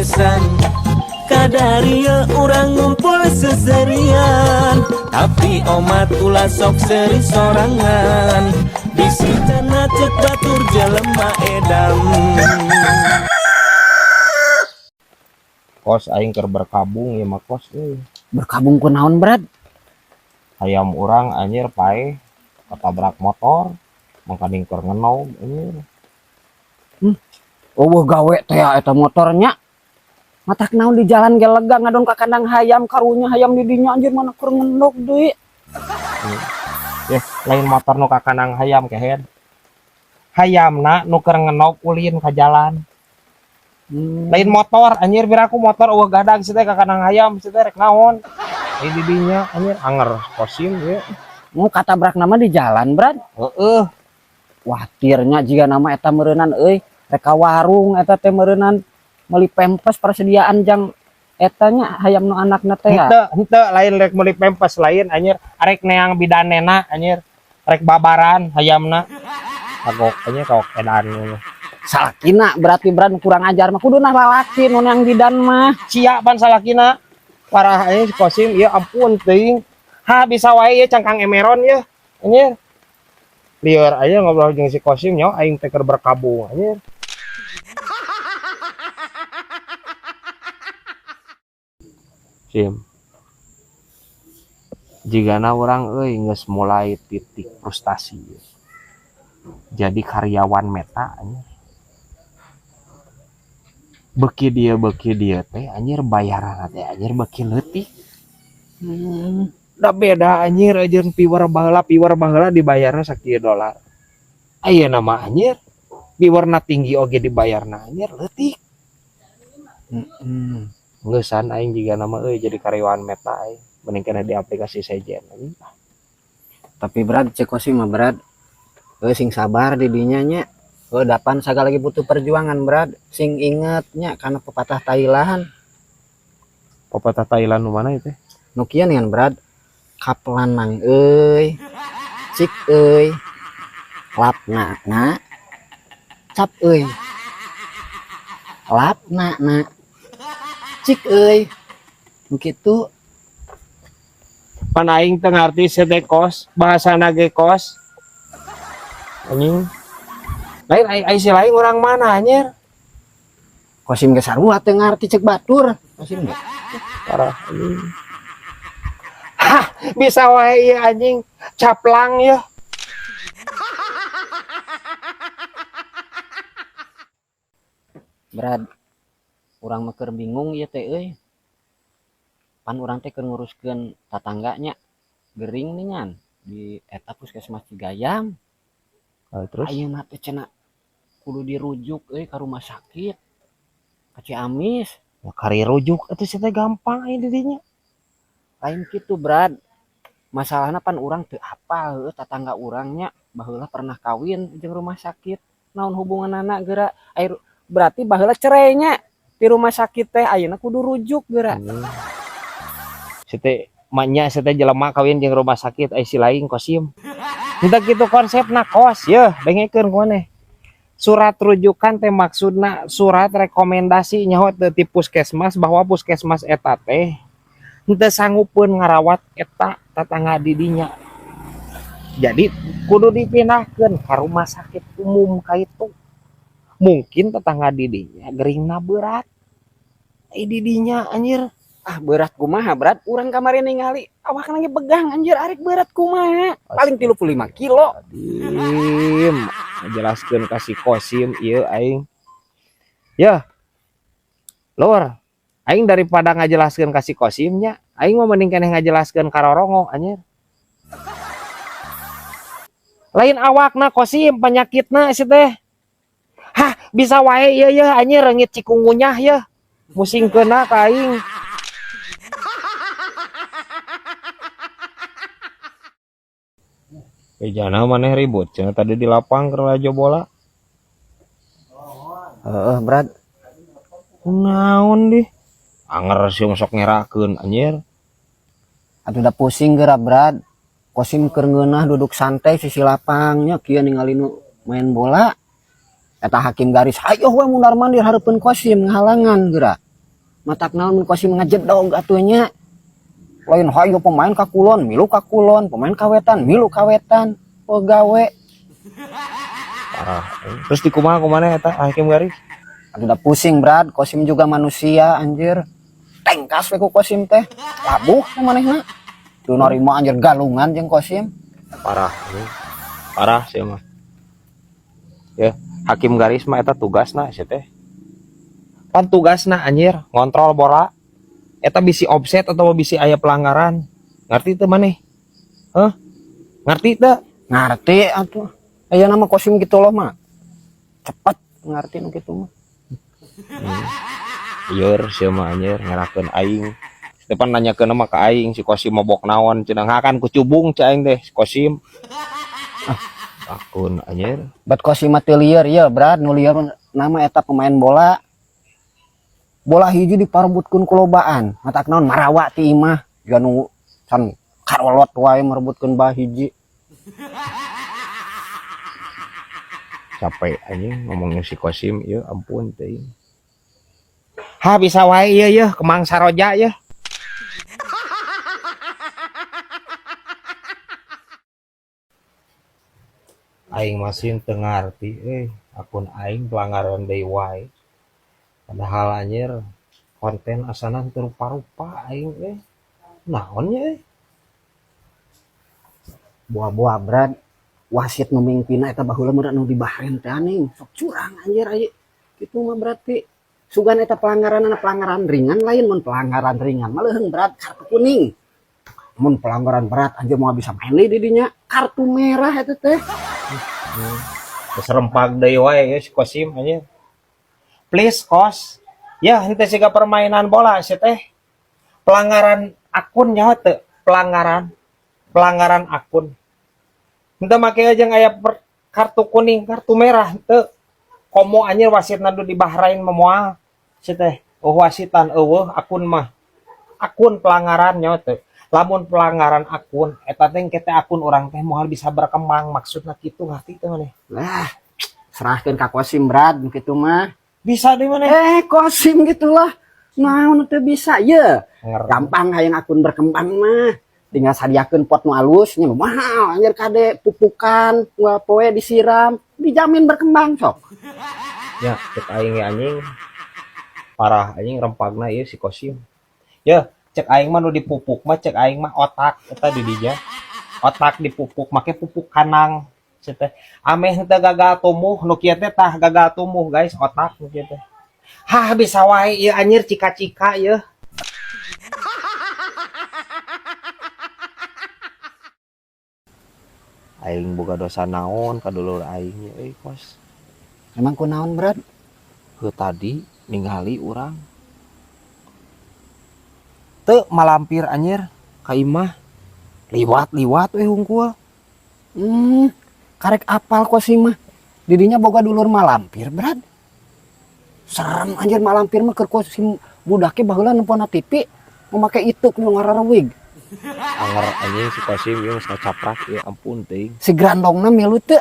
bebesan. Kadaria urang ngumpul seserian, tapi omat ulah sok seri sorangan. Bisi cenah cek batur jelema edam. Kos, aing keur berkabung ya mah, Kos euy. Berkabung ku naon, Brad? Hayam urang anjir paeh ketabrak motor, mangkaning keur ngenog anjir. Oh, gawe teh ya eta motornya. Matak naon di jalan ge lega ngadon ka kandang hayam, karunya hayam di dinya anjir, mana keur ngendog deui. Ya, lain motor nu ka kandang hayam kehed. Hayamna nu keur ngenog ulin ka jalan. Lain motor anjir, biar aku motor eueuh gadag sih teh ka kandang hayam sih teh rek naon. Ini di dinya anjir anger Kosim ieu. Mau katabrak nama di jalan, Brad. Heeh. Wah, tirnya jiga nama eta meureunnan euy, rek ka warung eta teh meureunnan meuli pempes persediaan jang etanya hayam nu anakna teh ya. Henteu, henteu, lain rek meuli pempes lain anjir, arek neang bidanena anjir, rek babaran hayamna. Kagok anjir, kagok edan. Salakina berarti, Brad, kurang ajar mah, kuduna lalaki nu neang bidan mah. Sia pan salakina. Parah anjir si Kosim, ya ampun teuing. Ha, bisa wae ieu cangkang emeron ye. Anjir. Lieur aja ngobrol jeung si Kosim nyawa aing teh keur berkabung anjir. Sim. Jigana urang euy geus mulai titik frustasi. Jadi karyawan Meta anjir. Beuki dieu teh anjir bayaran teh anjir beuki leutik. Da beda anjir jeung viewer baheula, viewer baheula dibayarna sakieu dolar. Ayeuna mah anjir viewerna tinggi oge dibayarna anjir leutik. Ngeusan aing jiga nama euy jadi karyawan Meta aing mending kena di aplikasi sejen anjing. Tapi Brad, cek Kosim mah, Brad. Heuh, sing sabar di dinya nya. Heuh, dapan sagala lagi butuh perjuangan, Brad. Sing inget nya kana pepatah Thailand. Pepatah Thailand nu mana itu? Nu kieu nih, Brad. Kaplanang euy. Cik euy. Lapna na. Cap euy. Lapna na. Cik euy. Nu kitu. Pan aing teu ngarti sia teh, Kos, bahasana ge Kos. Anjing. Lain ai ai si lain orang mana anjir? Kosim ge sarua teu ngarti cek batur. Kosim ge. Parah anjing. Hah, bisa wae ieu anjing caplang ya. Brad, urang mah keur bingung ieu teh euy. Pan urang teh keur nguruskeun tatangganya gering nih ngan di eta puskesmas Cigayam. Terus? Ayeuna teh cenah kudu dirujuk euy ka rumah sakit ka Ciamis. Ya, kari rujuk atuh sia teh gampang aya di dinya. Lain kitu, Brad. Masalahna pan urang teu apal heueuh tatangga urangnya baheula pernah kawin jeung rumah sakit. Naon hubunganana geura? Air berarti baheula cerainya di rumah sakit teh ayeuna kudu rujuk geura. Si teh manya si teh jelema kawin jeung rumah sakit ai si lain Kosim. Henteu kitu konsepna, Kos, yeuh dengekeun ku maneh. Surat rujukan teh maksudna surat rekomendasi nyaho teu ti puskesmas bahwa puskesmas eta teh henteu sanggupeun ngarawat eta tatangga di dinya. Jadi kudu dipindahkeun ka rumah sakit umum ka itu. Mungkin tetangga di dinya geringna berat. Ai di dinya anjir. Ah, berat kumaha, Brad? Urang kamari ningali awakna ge begang anjir, arek berat kumaha? Paling 35 kilo. Dim, ngajelaskeun ka si Kosim ieu aing. Yeuh. Lur, aing daripada ngajelaskeun ka si Kosim nya, aing mah mending keneh ngajelaskeun ka Rorongo anjir. Lain awakna Kosim penyakitna si teh. Hah, bisa wae ieu yeuh anjir reungit cikungunya yeuh. Musingkeunna ka aing. Jana maneh ribut cenah tadi di lapang keur lalajo bola. Heeh, Brad. Kunaon dih? Anger sih sok ngerakeun anjir. Atuh da pusing geura, Brad. Kosim keur ngeunah duduk santai sisi lapangnya kieu ningali nu main bola. Eta hakim garis hayoh we mundar mandir hareupeun Kosim ngahalangan geura. Matak naon mun Kosim ngajedog atuh nya. Lain hayo pemain ka kulon, milu ka kulon, pemain ka wetan, milu ka wetan. Oh gawe. Parah. Terus di kumaha kumaha eta hakim garis? Aduh udah pusing, Brad. Kosim juga manusia anjir. Tengkas we ku Kosim teh. Labuh manehna. Teu narima anjir galungan jeung Kosim. Parah anjing. Parah sih mah. Ya, hakim garis mah eta tugasna sia teh. Pan tugasna anjir ngontrol bola. Eta bisi offset atau bisi aya pelanggaran. Ngerti teu maneh? Hah? Ngerti teu? Ngerti atuh. Aya nama Kosim gitu loh mah. Cepat ngerti nu kitu mah. Ieur sia mah anjir ngerakeun aing. Depan nanyakeun mah ka aing si Kosim mabok naon cenah ngakan ku cubung cai aing teh si Kosim. Ah, akun anjir. Bat Kosim mah teu lieur ieu, Brad, nu lieur nama eta pemain bola. Bola hiji diparebutkeun ku lobaan. Matak naon marawa ti imah. Jiga nu can karolot wae merebutkeun bah hiji. Capek anjing ngomongin si Kosim ieu ampun teuing. Ha bisa wae ieu yeuh Kemang Saroja yeuh. Aing masih teu ngarti euy, akun aing pelanggaran deui wae. Padahal anjir konten asana teu rupa-rupa aing euy. Naon nya euy? Buah-buah Brad. Wasit nu mingpina eta baheula meureun nu di Bahrain teh anjing, sok curang anjir aya. Kitu mah berarti sugan eta pelanggaranna pelanggaran ringan lain mun pelanggaran ringan mah leuheung Brad kartu kuning. Mun pelanggaran berat anjir moal bisa main deui di dinya kartu merah eta teh. Serempak deui wae ya si Kosim anjir. Please Kos. Ya henteu siga permainan bola sia teh. Pelanggaran akun nyaho teu? Pelanggaran. Pelanggaran akun. Henteu make jeung aya kartu kuning, kartu merah henteu. Komo anjir wasitna nu di Bahrain mah moal sia teh. Oh wasitan eueuh akun mah. Akun pelanggaran nyaho teu? Lamun pelanggaran akun eta teh engke teh akun urang teh moal bisa berkembang maksudna kitu ngarti teu maneh? Lah, serahkeun ka Kosim Brad nu kitu mah. Bisa di maneh? Kosim gitulah. Naon teu bisa ye. Ngerti. Gampang hayang akun berkembang mah. Tinggal sadiakeun pot nu alus nya nu mahal anjir kade pupukan unggal poe disiram dijamin berkembang sok. Ya, cek aing ge anjing. Parah anjing rempagna ieu si Kosim. Ya, cek aing mah nu dipupuk mah cek aing mah otak eta di dinya. Otak dipupuk make pupuk kanang. Cek teh ameh teu gagal tumbuh nu kieu teh tah gagal tumbuh guys otak nu kieu teh. Hah bisa wae ieu anjir cika-cika ieu. Aing boga dosa naon ka dulur aing ieu euy Kos. Emang kunaon Brad? Heuh tadi ningali urang. Teu malampir anjir ka imah. Liwat-liwat we hungkul. Karek apal Kosim mah. Didinya boga dulur malampir Brad. Serem anjir malampir mah keur Kosim budake baheula nempona TV memakai ituk nu ngararewig. Anger anjing si Kosim ieu geus ngacaprak ieu ampun teuing. Si grandongna milu teu?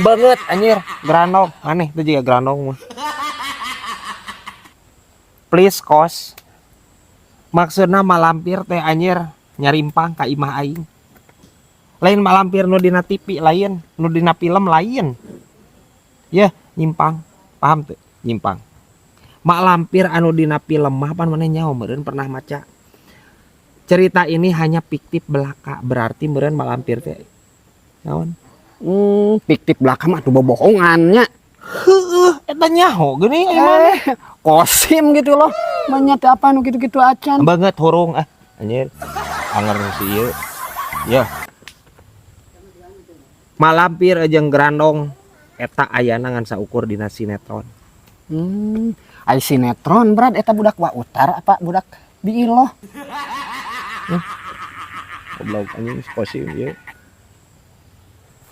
Banget anjir, grandong aneh teh juga grandong mah. Please Kos. Maksudna malampir teh anjir nyarimpang ka imah aing. Lain malampir nu dina TV lain, nu dina film lain. Yeuh, nyimpang. Paham teu? Nyimpang. Mak lampir anu dina film mah pan maneh nyaho meureun pernah maca. Cerita ini hanya fiktif belaka, berarti meureun malampir teh naon? Fiktif belaka mah atuh bobohongan nya. Heueuh, eta nyaho geuning aya maneh. Kosim gitu loh. Manya teh apa nu kitu-kitu acan. Banget hurung ah anjir. Anger si ieu. Ya. Malampir jeung grandong eta ayana ngan saukur dina sinetron. Ai sinetron Brad eta budak wa utar apa budak di iloh? Goblok anjing si Kosim ieu.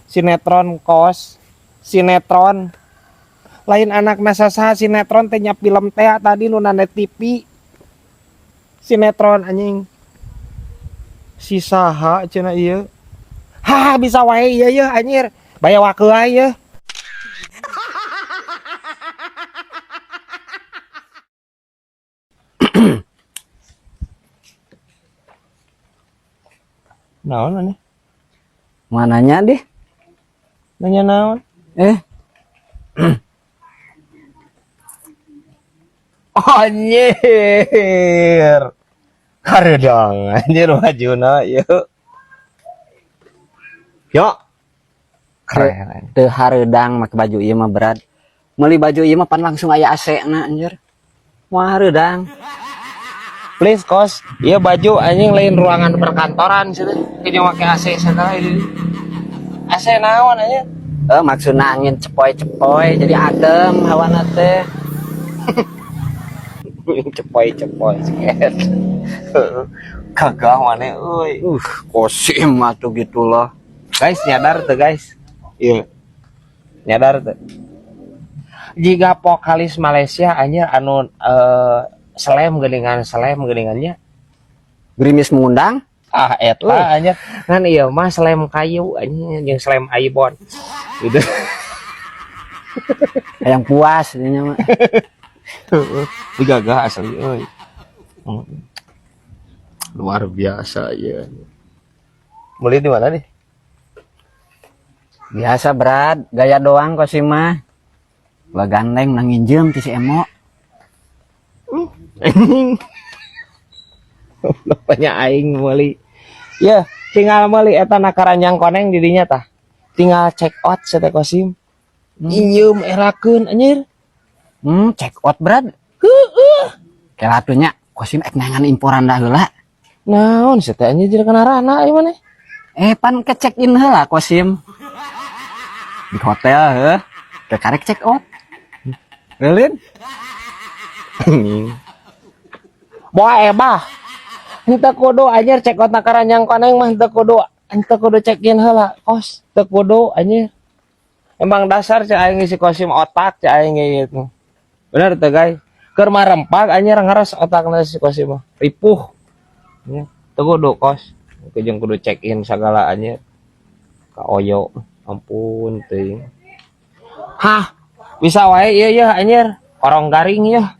Sinetron Kos, sinetron. Lain anak saha sinetron teh nya film teh tadi nu nane TV. Sinetron anjing. Si saha cenah ieu? Hah bisa wae ieu yeuh anjir. Baya wakeu wae yeuh. Naon aneh? Mau nanya deh. Nanya naon? Eh, Anjir. Hareudang anjir bajuna ieu. Yo. Keren anjir. Teu hareudang make baju ieu mah, Brad. Meuli baju ieu mah pan langsung aya AC na anjir. Moal hareudang. Please, Kos, iya baju anjing lain ruangan perkantoran sih teh. Kayaknya make AC segala ini. AC naon anjing? Eh, maksudna angin cepoy-cepoy jadi adem hawana teh. Cepoy-cepoy sket. Gagah maneh euy. Kosim atuh gitu loh. Guys, nyadar tuh, guys. Iya. Nyadar tuh. Jika vokalis Malaysia anjir anu Slam geuningan, Slam geuningannya. Gerimis mengundang. Ah, eta anjir. Kan iya mah Slam kayu anjing jeung Slam Aibon. Gitu. Yang puas nya mah. Gagah asli euy. Luar biasa ya. Beli di mana nih? Biasa, Brad, gaya doang kok sih mah. Gua gandeng nang nginjem ti si Emo. Anjing. Banyak aing meuli. Ya, tinggal meuli eta na Karanjang Koneng di dinya tah. Tinggal check out sete, Kosim. Injeum erakeun anjir. Check out, Brad. Heueuh. Kela atuh nya, Kosim ek neangan imporan dah heula. Naon sete anjir jadi kana rana ieu maneh? Eh, pan ke check in heula Kosim. Di hotel heuh. Ke karek check out. Leuleun. Anjing. Boa ebah. Henteu kudu anjir check out na Karanjang Koneng mah henteu kudu check in heula, Kos. Teu kudu anjir. Emang dasar cek aing si Kosim otak cek aing gitu. Bener teu, guys? Keur marempak anjir ngaras otakna si Kosim mah. Ripuh. Ya, teu kudu, Kos. Jeung kudu check in sagala anjir. Ka oyo. Ampun teuing. Hah, bisa wae ieu ya anjir. Korong garing ya.